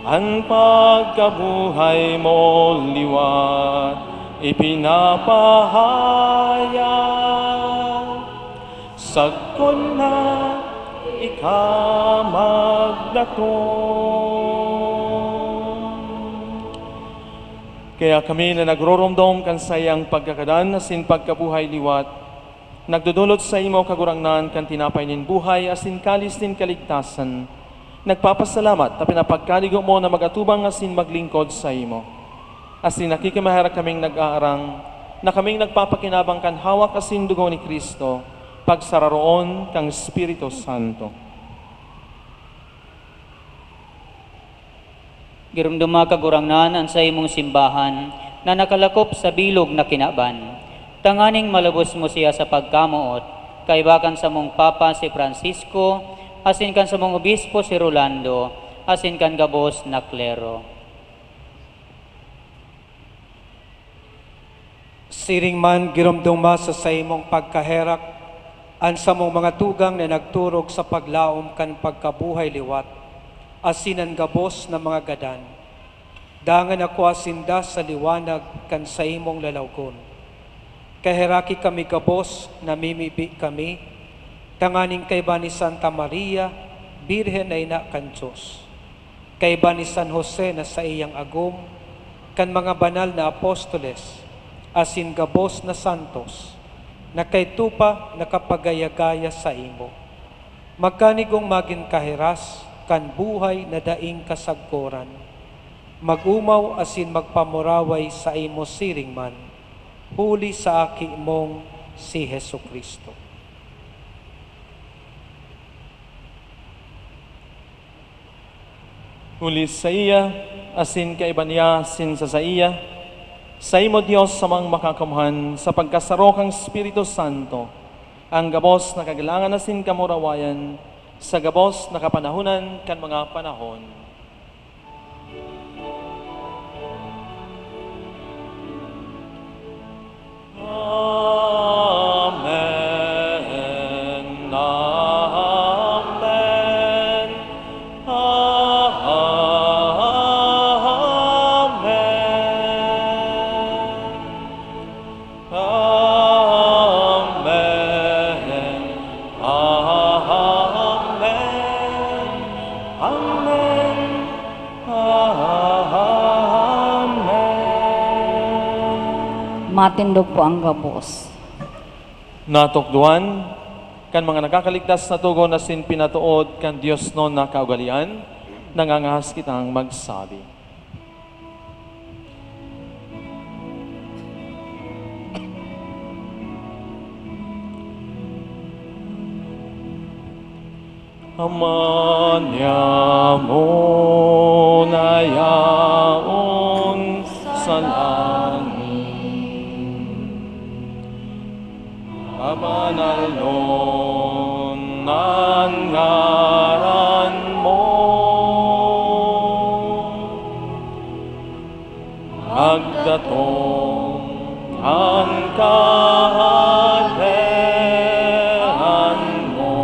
An pagkabuhay mo liwat ipinapahayag, sagkod na ika magdatong. Kaya kami na nagroromdom kan saiyang pagkagadan asin pagkabuhay liwat, nagdodolot saimo, Kagurangnan, kan tinapay nin buhay asin kalis nin kaligtasan. Nagpapasalamat ta pinapagkaligo mo na mag-atubang asin maglingkod saimo. Asin nakikimaherak kaming nag-aarang na kaming nagpapakinabang kan hawak asin dugo ni Cristo, pagsararoon kan Espiritu Santo. Giromdoma, Kagurangnan, an saimong simbahan na nakalakop sa bilog na kinaban, tanganing malubos mo siya sa pagkamoot, kaiba kan samong Papa si Francisco, asin kan samong Obispo si Rolando, asin kan gabos na klero. Siring man, giromdoma sa saimong pagkaherak an samong mga tugang na nagturog sa paglaom kan pagkabuhay liwat, asin an gabos na mga gadan. Dangan akua sinda sa liwanag kan saimong lalawgon. Kaheraki kami gabos, namimibi kami, tanganing kaiba ni Santa Maria, Birhen na ina kan Dios, kaiba ni San Jose na saiyang agom, kan mga banal na apostoles, asin gabos na santos, na kaidto pa nakapagaya-gaya saimo. Magkanigong magin kahiras kan buhay na daing kasagkoran, mag-omaw asin magpamuraway saimo siring man, huli sa Aki mong si Jesu-Cristo. Huli saiya, asin kaiba niya, asin sa saiya, saimo, Dios, Amang Makakamhan, sa pagkasaro kan Espiritu Santo, an gabos na kagalangan asin kamurawayan, sa gabos na kapanahonan kan mga panahon. Amen. Amen. Amen. Amen. Amen. Amen. Matindog po ang gabos. Natukdoan kan mga nakakaligtas na togon asin pinatood kan diosnon na kaugalean, nangangahas kitang magsabi. Ama niamo na yaon sa langit, pabanalon an ngaran mo. Magdatong an Kahadean mo,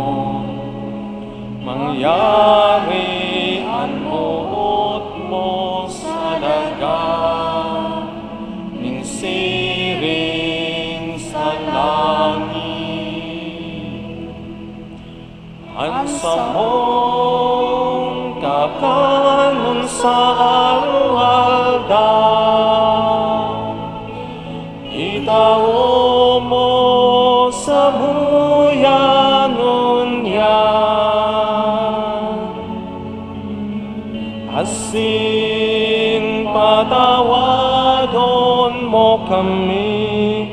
mangyari an boot mo sa daga nin siring sa langit. An samong kakanon sa aroaldaw, itao mo samuya ngunyan, asin patawadon mo kami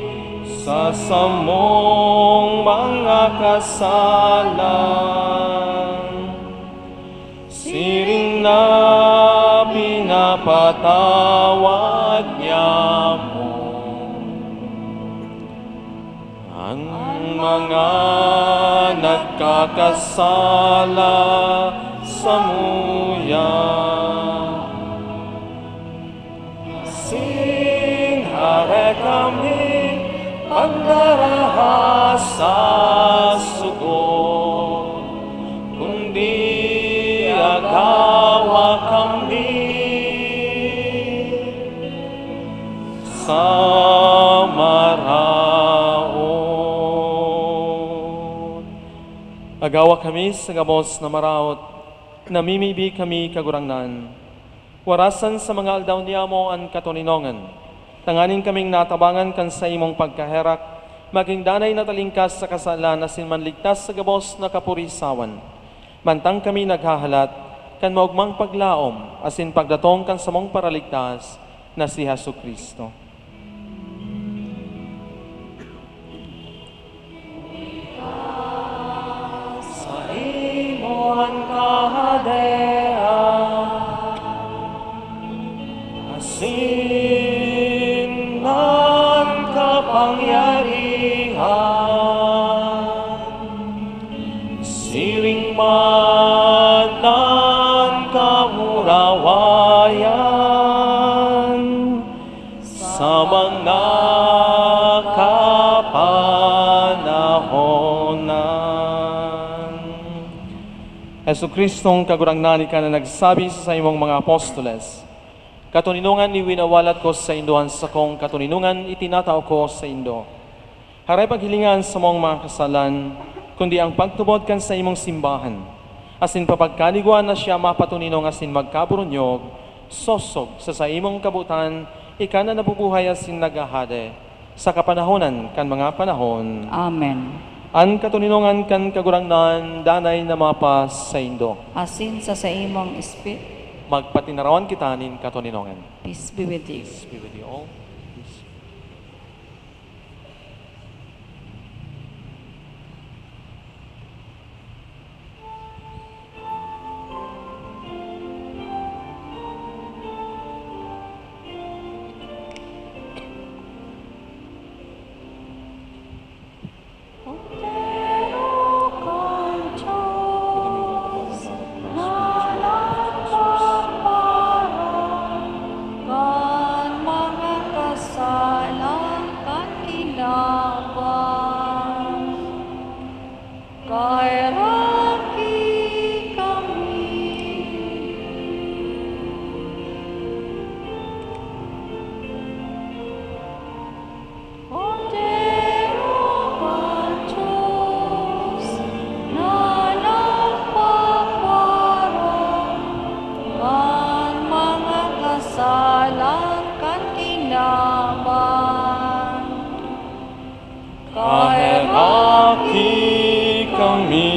sa samong mga kasalan, siring na pinapatawad niamo Kasala samuya. Asin hare kami pagdaraha sa sugot, kundi agawa kami sa maraot. Agawa kami sa gabos na maraot, namimibi kami, Kagurangnan. Warasan sa mga aldaw niyamo an katoninongan, tanganing kaming natabangan kan saimong pagkaherak, magin danay na talingkas sa kasalan asin manligtas sa gabos na kapurisawan. Mantang kami naghahalat kan maogmang paglaom asin pagdatong kan samong Paraligtas na si Jesu-Cristo. Saimo an kahadean, asin an kapangyarihan, siring man an kamurawayan, sa mga kapanahonan. Jesu-Cristong Kagurangnan, ika na nagsabi sa saimong mga apostoles, "Katoninongan iwinawalat ko saindo, an sakong katoninongan itinatao ko saindo." Haray paghilinga an samong mga kasalan, kundi ang pagtubod kan saimong simbahan, asin papagkaligwan na siya mapatoninong asin magkaburunyog, sosog sa saimong kabotan, ika na nabubuhay asin naghahade sa kapanahonan kan mga panahon. Amen. An katoninongan kan Kagurangnan danay na mapasaindo. Asin sa saimong espiritu. Magpatinarawan kita nin katoninongan. Peace be with you. Peace be with you all. Peace. Kordero kan Dios na nagpaparong kan mga kasalan kan kinaban, kaheraki kami. Kordero kan Dios na nagpaparong kan mga kasalan kan kinaban, kaheraki kami.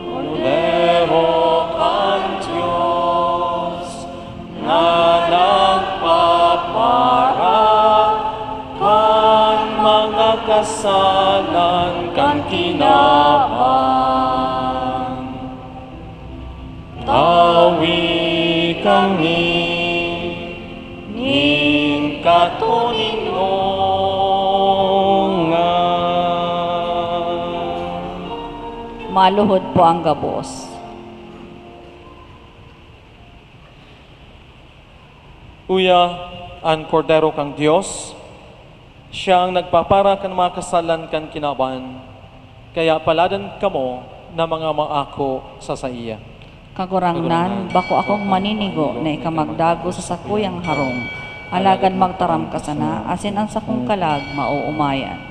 Kordero kan Dios na nagpapara kan mga kasalan kan kinaban, tawi kami nin katoninongan. Maluhod po ang gabos. Uya, an Kordero kan Dios, siya an nagpapara kan mga kasalan kan kinaban, kaya paladan kamo na mga maako sa saiya. Kagurangnan, bako akong maninigo na ika magdago sa sakuyang harong, alagad magtaram ka sana, asin an sakong kalag maoomayan.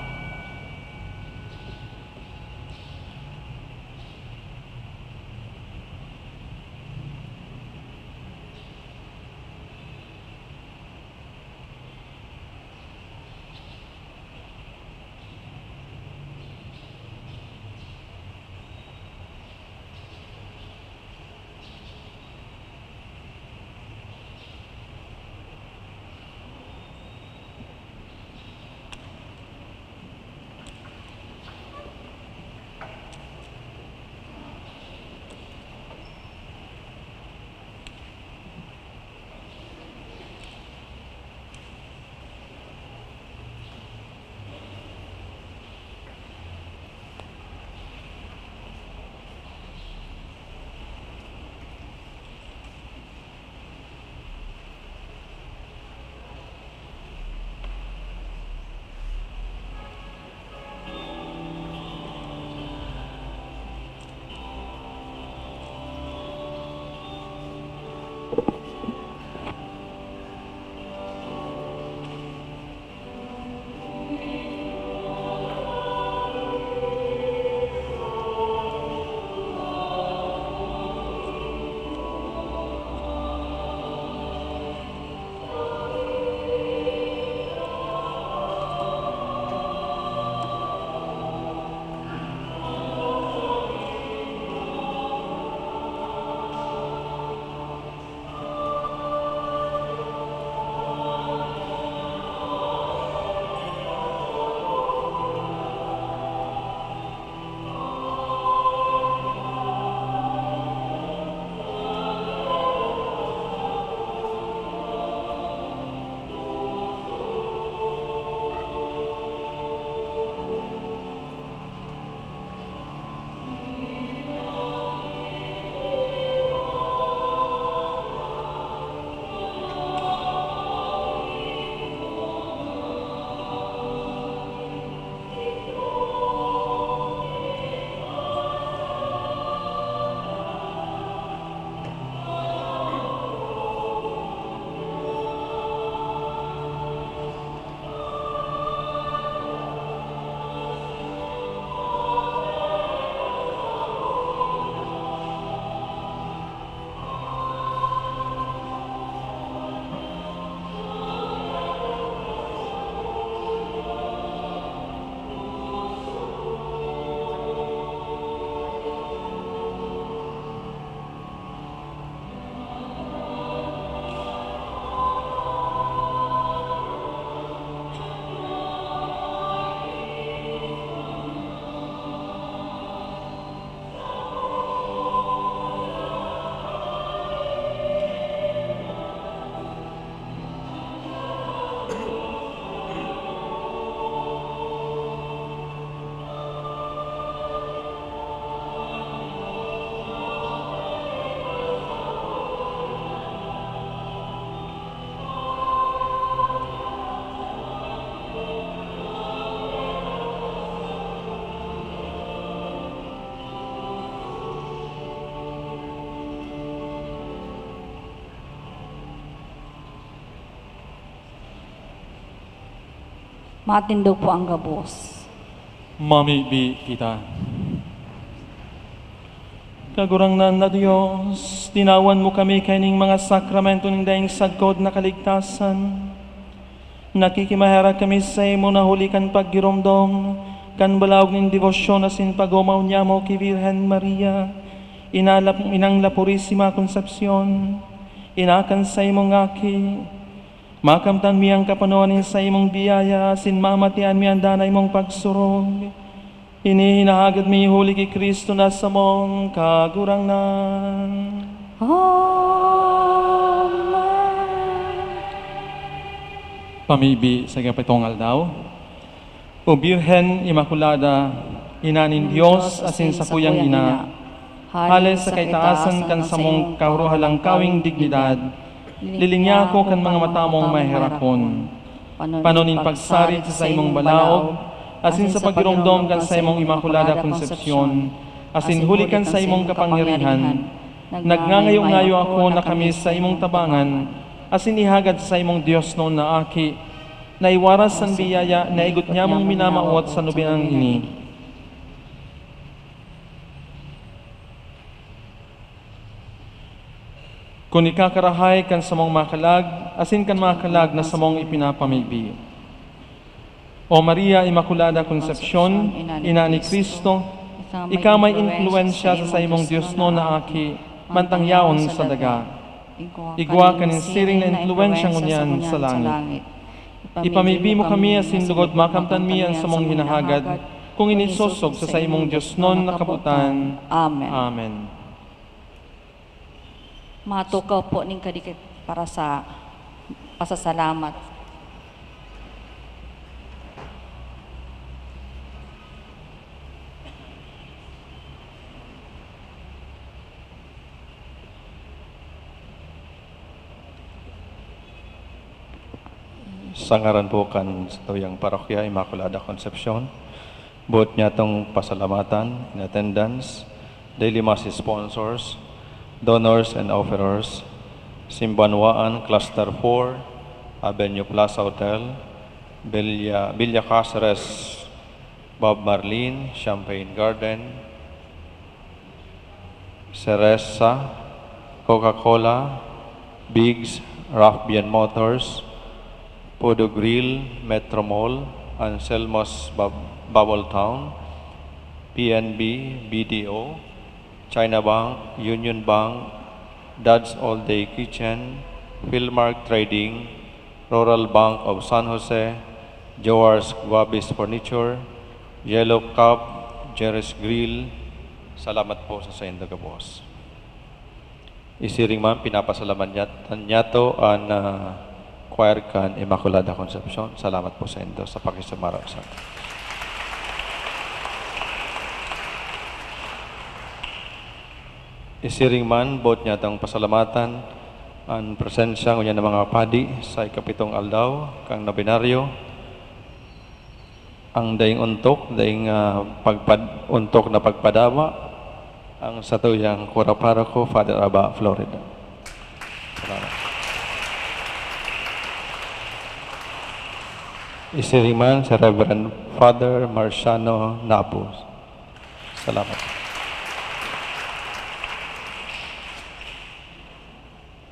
Matindog po ang gabos. Mamibi kita. Kagurangnan na Dios, tinawan mo kami kaining mga sakramento nin daing sagkod na kaligtasan. Nakikimaherak kami saimo na huli kan paggiromdom kan balaog nin debosyon asin pag-omaw niamo ki Birhen Maria, inalap, inang La Purisima Concepcion, ina kan saimong Aki. Makamtan mi an kapanoan nin saimong biyaya asin mamatian mi an danay mong pagsurog. Ini hinahagad mi huli ki Cristo na samong Kagurangnan. Amen. Pamibi sa ikapitong aldaw. O Birhen Imakulada, Ina nin Dios asin sapuyang Ina, hale sa kaitaasan kan samong kahuruhalangkawing dignidad, lilinya ako kan mga mata mong maherakon. Panon nin pagsarit sa saimong balaog, asin sa pagiromdom kan saimong Imakulada Konsepsyon, asin huli kan saimong kapangyarihan, nagngangayo-ngayo ako na kami sa imong tabangan, asin ihagad sa saimong diosnon na Aki, na iwaras an biyaya na igot nyamong minamawot sa nobinang ini. Kun ikakarahay kan samong mga kalag, asin kan mga kalag na samong ipinapamibi. O Maria Imakulada Concepcion, Ina ni Cristo, ika may impluwensya sa saimong diosnon na Aki, mantang yaon sa daga. Igwa ka nin siring na impluwensya ngunyan sa langit. Ipamibi mo kami asin lugod makamtan mi an samong hinahagad, kung inisosog sa saimong diosnon na kabotan. Amen. Amen. Matukaw po nin kadikit para sa pasasalamat. Sa ngaran po kan satuyang parokya, Immaculada Concepcion, boot nyatong pasalamatan in attendance, daily mass sponsors, donors and offerers, Simbanwaan Cluster four, Avenue Plaza Hotel, Villa, Villa Caceres, Bob Marlin, Champagne Garden, Cereza, Coca-Cola, Biggs, Ralph Bien Motors, Pudo Grill, Metro Mall, Anselmo's Bab-, Bubble Town, P N B, B D O, China Bank, Union Bank, Dad's All Day Kitchen, Philmart Trading, Rural Bank of San Jose, Joar's Guabis Furniture, Yellow Cab, Jerry's Grill. Salamat po sa saindo gabos. Isiring man, pinapasalamatan nyato an, ah, choir kan Immaculada Concepcion. Salamat po saindo sa pakisumaro sa Isiring man, boot nyatong pasalamatan an presensya ngunyan ng mga padi sa ikapitong aldaw kan nobenaryo. Ang daing ontok, daing, ah, pagpad-, ontok na pagpadama, ang satuyang kura paroko, Father Aba Florida. Salamat. Isiring man si Reverend Father Marciano Napos. Salamat.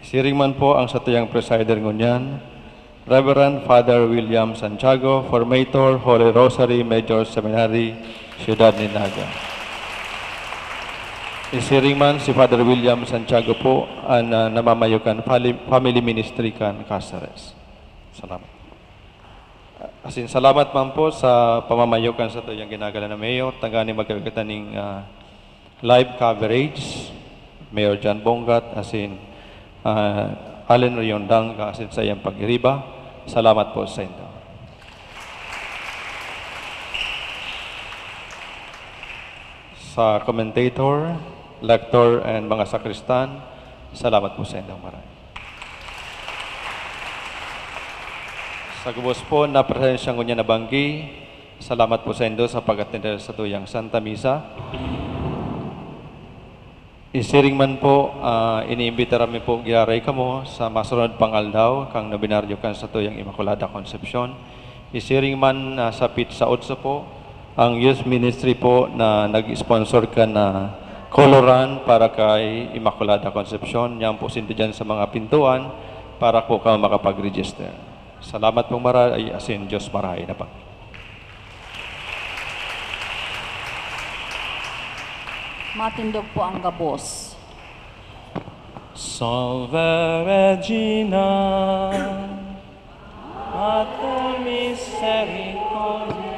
Siring man po ang satuyang presider ngunyan, Reverend Father William Santiago, Formator, Holy Rosary Major Seminary, Siyudad nin Naga. Isiring man si Father William Santiago po, an, ah, namamayo kan fali-, Family Ministry kan Caceres. Salamat. Asin salamat man po sa pamamayo kan satuyang ginagalang na mayor, tanganing magkaigwa kita ning, ah, live coverage, Mayor John Bongat, asin, ah, Allen Riondang, asin sa iyang pag-iriba. Salamat po sa inyo. Sa commentator, lector, and mga sakristan, salamat po sa inyong maray. Sa gabos po na presensya ngunyan na banggi, salamat po saindo sa pag-atender sa tuyang Santa Misa. Isiring man po, ah, iniimbitaran mi po giraray kamo sa masunod pang aldaw kan nobenaryo kan satuyang Imakulada Concepcion. Siring man, ah, sa Pizza Otso po, ang youth ministry po na nag-sponsor kan na koloran para kay Immaculada Concepcion. Yan po, sinda dyan sa mga pintuan para po ka makapag-register. Salamat pong maray, asin Diyos marahay na pa. Matindog po ang gabos. Salve Regina, Mater Misericordiae.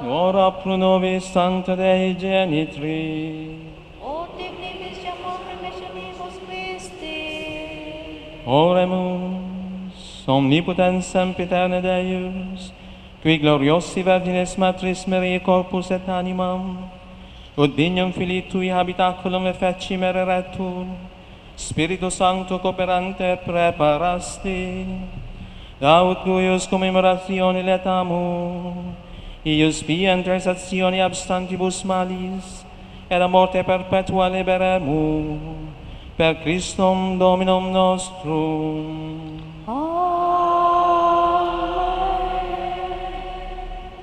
Ora pro nobis sancta Dei Genitri. Ut dignificamus promissorimus Christi. Oremus. Omnipotens sempiterne Deus, qui gloriosi Virginis Matris Mariae corpus et animam, ut dignum Filii tui habitaculum efficimur erector, Spiritu Sancto cooperante preparasti, da ut cuius commemoratione laetamu, eius pia intercessione ab stantibus malis, et a morte perpetua liberemur, per Christum Dominum nostrum. Amen.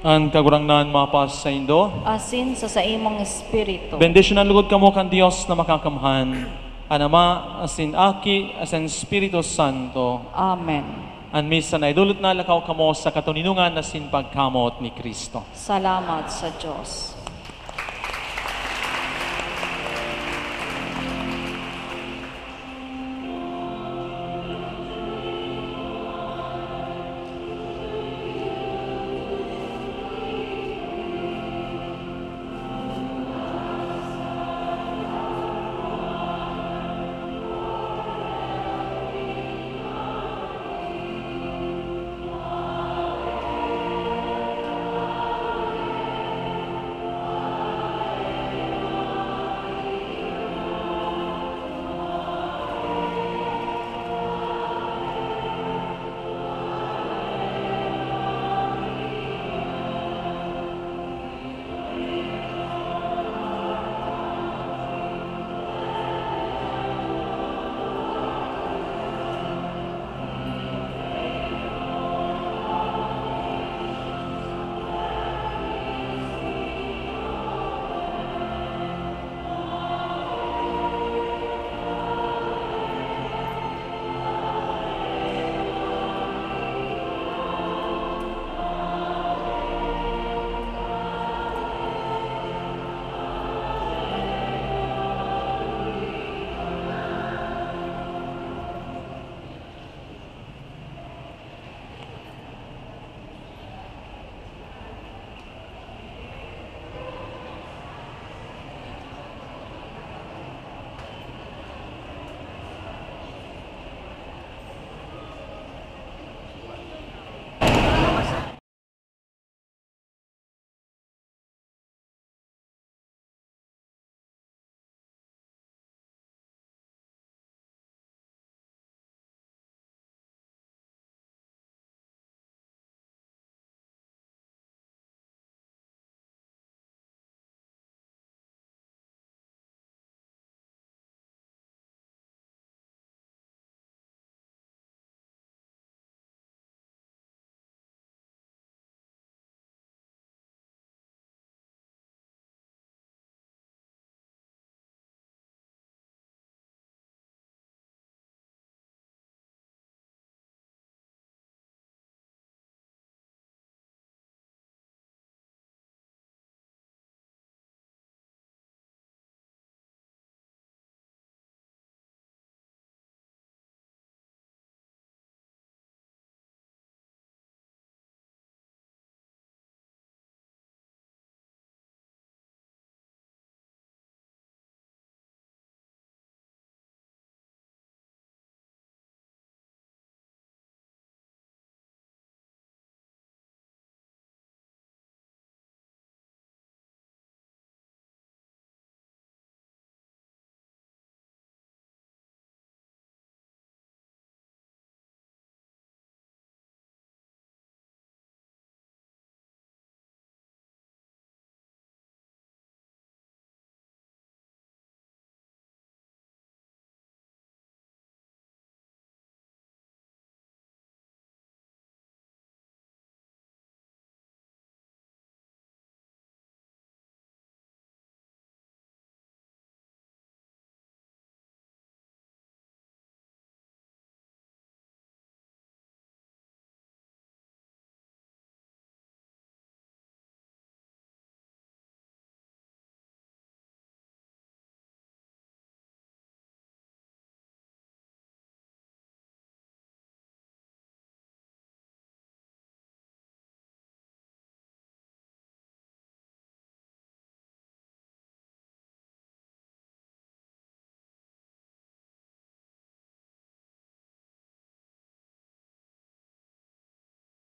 An Kagurangnan mapas saindo. Asin sa saimong espiritu. Bendisyonan lugod kamo kan Dios na Makakamhan, an Ama, asin Aki, asin Espiritu Santo. Amen. An misa na idulot na, lakaw kamo sa katoninongan asin pagkamoot ni Cristo. Salamat sa Diyos.